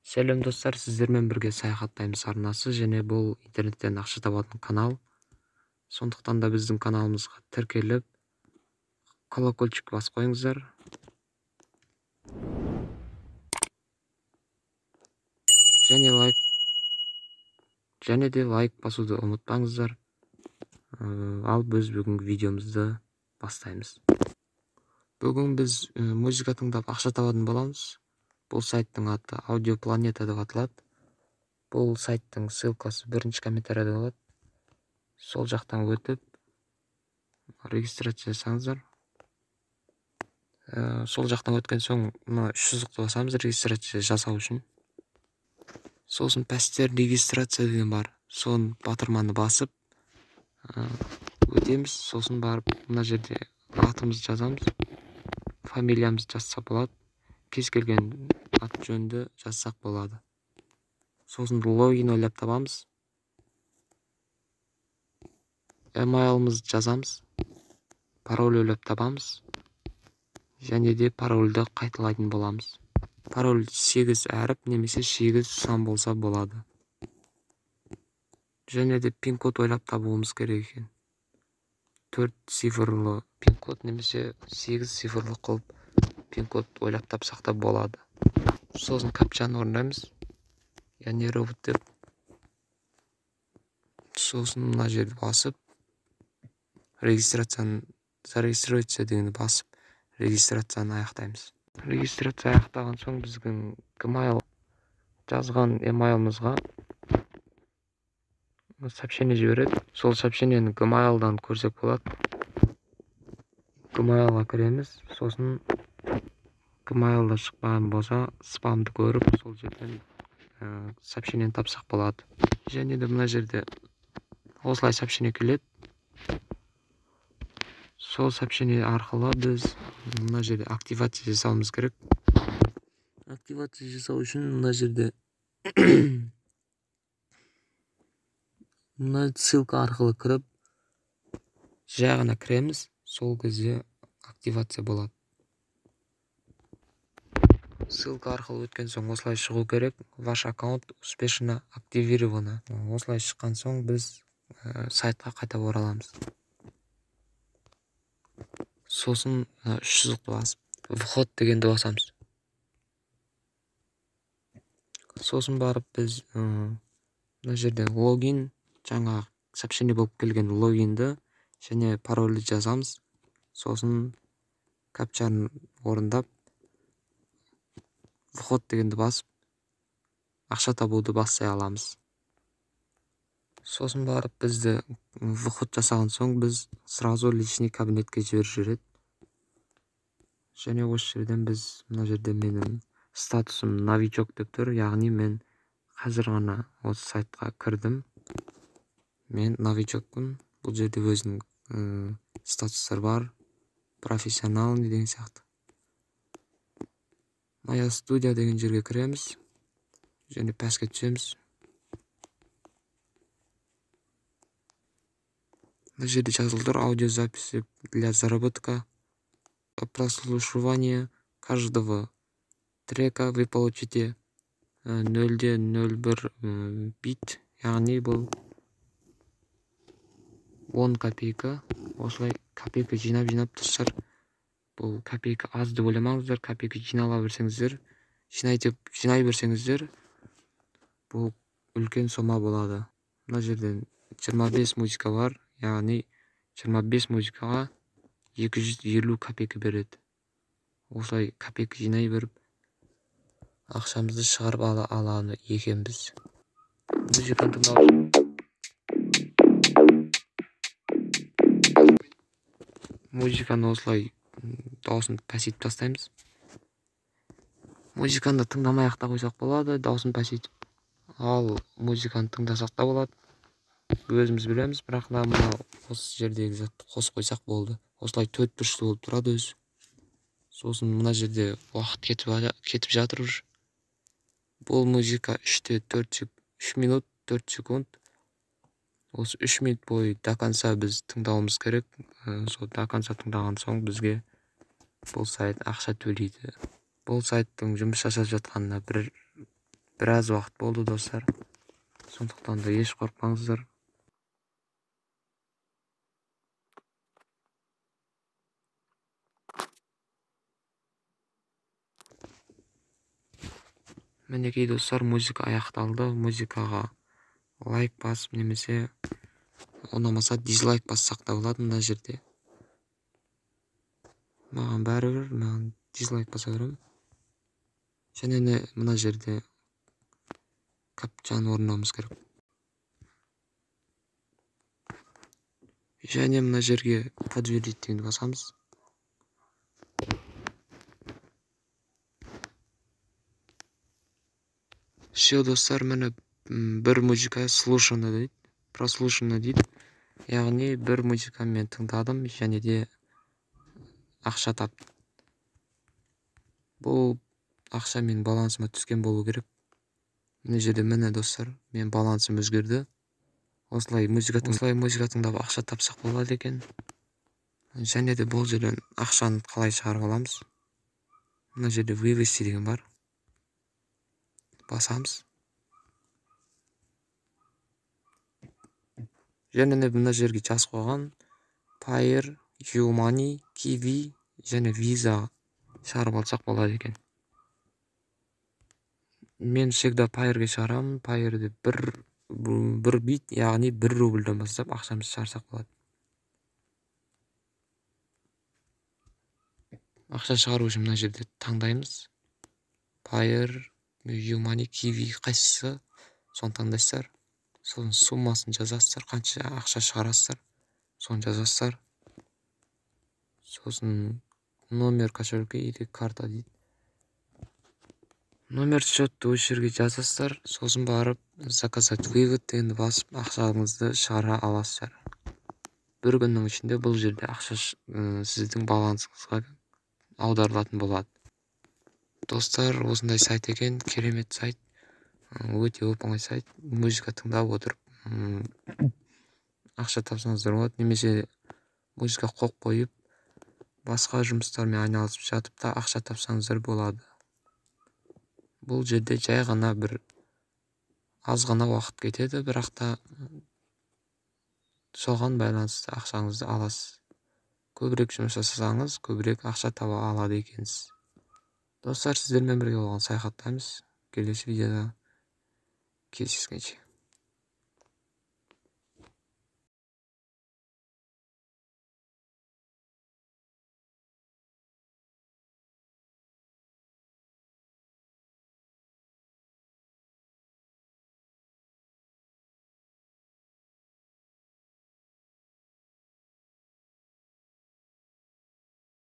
Сәлем достар, сіздермен бірге Саяхаттаймыз арнасы және бұл интернеттен ақша табатын канал. Сондықтан да біздің каналымызға тіркеліп, колокольчик басып қойыңыздар. Және лайк, және де лайк басуды ұмытпаңыздар. Ал біз бүгінгі видеомызды бастаймыз. Бүгін біз музыка тыңдап ақша табатын боламыз. Бұл сайттың аты Аудио Планета деп аталады. Бұл сайттың ссылкасы бірінші комментарияда болады. Сол жақтан өтіп регистрация жасаңыздар. Сол жақтан өткен соң мына үш сызықты басамыз регистрация жасау үшін. Сосын пәстер регистрация деген бар. Соны батырманы басып өтеміз. Сосын барып мына жерде атымызды жазамыз. Фамилиямызды жазсақ болады. Кез келген ат жөнді жазсақ болады. Сосын логин ойлап табамыз. Email-ымызды жазамыз. Пароль ойлап табамыз. Және де парольді қайталайтын боламыз. Пароль 8 әріп немесе 8 сан болса болады. Және де пин-код ойлап табуымыз керек екен. 4 цифрлы пин-код немесе 8 цифрлы қылып пин-код ойлап тапсақ та болады. Сосын капчаны орындаймыз. Я не робот деп. Сосын мына жерді басып, регистрацияны, зарегистрироваться дегенді басып, регистрацияны аяқтаймыз. Регистрация аяқтаған соң біздің Gmail жазған email-ымызға сообщение жібереді. Сол сообщениені Gmail-дан көрсек болады. Gmail-ға кіреміз. Сосын Gmail-да шықпаған болса, спамды көріп, сол жерден сообщениені тапсақ болады. Және де мына жерде осылай сообщение келеді. Сол сообщение арқылы біз мына жерде активация жасауымыз керек. Активация жасау үшін мына жерде мына ссылка арқылы кіріп, жай ғана кіреміз. Сол кезде активация болады. Ссылка арқылы өткен соң осылай шығу керек. Ваш аккаунт успешно активировано. Осылай шыққан соң біз сайтқа қайта ораламыз. Сосын үш сызықты басып, вход дегенді басамыз. Сосын барып біз мына жерде логин, жаңа сообщение болып келген логинді және парольді жазамыз. Сосын капчаны орындап, вход дегенді басып, ақша табуды бастай аламыз. Сосын барып бізді вход жасаған соң біз сразу личный кабинетке жіберіп жібереді. Және осы жерден біз мына жерде менің статусым новичок деп тұр, яғни мен қазір ғана осы сайтқа кірдім. Мен новичокпын. Бұл жерде өзінің статустары бар, профессиональный деген сияқты. Моя студия деген жерге кіреміз және пәске түсеміз. Мына жерде жазылып тұр аудиозаписи для заработка. Прослушивание каждого трека вы получите 0,01 бит, яғни бұл 10 копейка. Осылай копейка жинап-жинап достар, бұл копейка аз деп ойламаңыздар, копейка жинала берсеңіздер, жинай берсеңіздер, бұл үлкен сома болады. Мына жерден 25 музыка бар, яғни 25 музыкаға 250 копейка береді. Осылай копейка жинай беріп, ақшамызды шығарып ала алады екенбіз. Музыканы тыңдау. Музыканы осылай дауысын пәсейтіп тастаймыз. Музыканы тыңдамай ақ та қойсақ болады, дауысын пәсейтіп. Ал музыканы тыңдасақ та болады. Өзіміз білеміз, бірақ та мына осы жердегі затты қосып қойсақ болды. Осылай төрт бұрышты болып тұрады өзі. Сосын мына жерде уақыт кетіп жатыр уже. Бұл музыка үште төрт үш минут 4 секунд. Осы 3 минут бойы до конца біз тыңдауымыз керек. Сол до конца тыңдаған соң бізге бұл сайт ақша төлейді. Бұл сайттың жұмыс жасап жатқанына бір Біраз уақыт болды достар. Сондықтан да еш қорықпаңыздар. Мінекей достар, музыка аяқталды. Музыкаға лайк басып немесе ұнамаса дизлайк бассақ та болады мына жерде. Маған бәрібір, маған дизлайк баса беремін. Және мына жерде капчаны орындауымыз керек. Және мына жерге подтвердить дегенді басамыз. Все достар, міне бір музыка слушано дейді, прослушано дейді. Яғни бір музыка мен тыңдадым және де ақша таптым. Бұл ақша менің балансыма түскен болу керек. Мына жерде міне достар, мен балансым өзгерді. Осылай музыка тыңдап ақша тапсақ болады екен. Және де бұл жерден ақшаны қалай шығарып аламыз? Мына жерде вывести деген бар. Басамыз. Және де мына жерге жазып қойған Payeer, YouMoney, Kiwi және Visa шығарып алсақ болады екен. Мен всегда Payeerге шығарамын. Payeerде бір бит, яғни 1 рубльден бастап ақшамызды шығарсақ болады. Ақша шығару үшін мына жерде таңдаймыз. Payeer, YouMoney, Kiwi қайсысы, соны таңдайсыздар. Соның суммасын жазасыздар, қанша ақша шығарасыздар, соны жазасыздар. Сосын номер кошелька или карта дейді. Номер счетты осы жерге жазасыздар, сосын барып заказать вывод дегенді басып ақшаңызды шығара аласыздар. Бір күннің ішінде бұл жерде ақша сіздің балансыңызға аударылатын болады. Достар, осындай сайт екен, керемет сайт, өте оп-оңай сайт. Музыка тыңдап отырып ақша тапсаңыздар болады, немесе музыка қойып қойып басқа жұмыстармен айналысып жатып та ақша тапсаңыздар болады. Бұл жерде жай ғана бір аз ғана уақыт кетеді, бірақ та соған байланысты ақшаңызды аласыз. Көбірек жұмыс жасасаңыз, көбірек ақша таба алады екенсіз. Достар, сіздермен бірге болған Саяхаттаймыз. Келесі видеода кездескенше.